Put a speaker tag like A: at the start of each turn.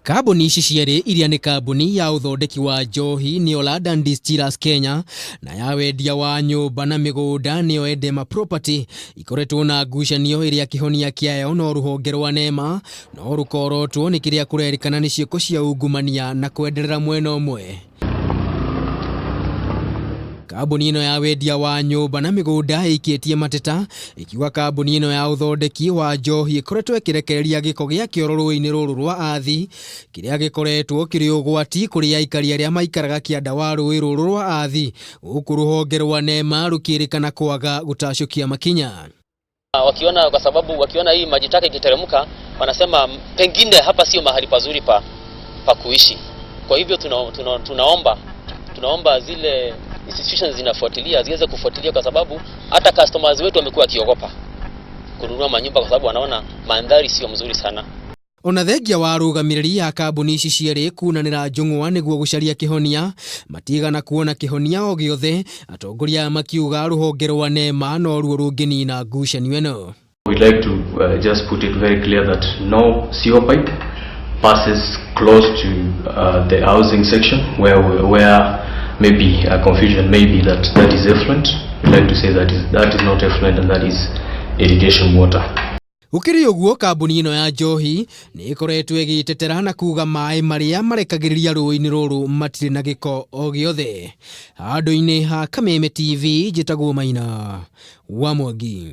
A: Kambuni ici cierĩ iria nĩ kambuni ya ũthondeki wa njohi nĩyo London Distillers Kenya na ya wendia wa nyũmba na mĩgũnda nĩyo Edema Property ikoretwo na ngucanio ĩrĩa kĩhonia kĩayo no rũhonge rwa NEMA no rũkorotwo nĩ kĩrĩa kũrerĩkana nĩ ciĩko cia ungumania na kwenderera mwena ũmwe. Kambuni ĩno ya wendia wa nyũmba na mĩgũnda ĩikĩtie mateta ĩkiuga kambuni ĩno ya ũthondeki wa njohi ĩkoretwo ĩkĩrekereria gĩko gĩa kĩoro rũĩ-inĩ rũrũ rwa Athi kĩrĩa gĩkoretwo kĩrĩ ũgwati kũrĩ aikari arĩa maikaraga kĩanda wa rũĩ rũrũ rwa Athi, gũkũ rũhonge rwa NEMA rũkĩrĩkana kwaga gũtacũkia makinya.
B: Wakiona, kwa sababu wakiona hii maji taka ikiteremka, wanasema pengine hapa sio mahali pazuri pa kuishi. Kwa hivyo tunaomba zile institutions zinafuatilia ziweze kufuatilia, kwa sababu hata customers wetu wamekuwa wakiogopa kununua manyumba kwa sababu wanaona mandhari sio mzuri sana.
A: Ona thengia wa arũgamĩrĩri a kambuni ici cierĩ kunanĩra njũng'wa nĩguo gũcaria kĩhonia, matigana kuona kĩhonia o gĩothe, atongoria aya makiuga rũhonge rwa NEMA noruo rũngĩnina ngucanio ĩno.
C: We'd like to just put it very clear that no sewer pipe passes close to the housing section where maybe a confusion may be that that is effluent. We'd like to say that is not effluent and that is irrigation water.
A: Gũkĩrĩ ũguo, kambuni ĩno ya njohi nĩ ĩkoretwo ĩgĩtetera na kuga maĩ marĩa marekagĩrĩria rũĩ-inĩ rũrũ matirĩ na gĩko o gĩothe. Handũ-inĩ ha Kameme TV, njĩtagwo Maina wa Mwangi.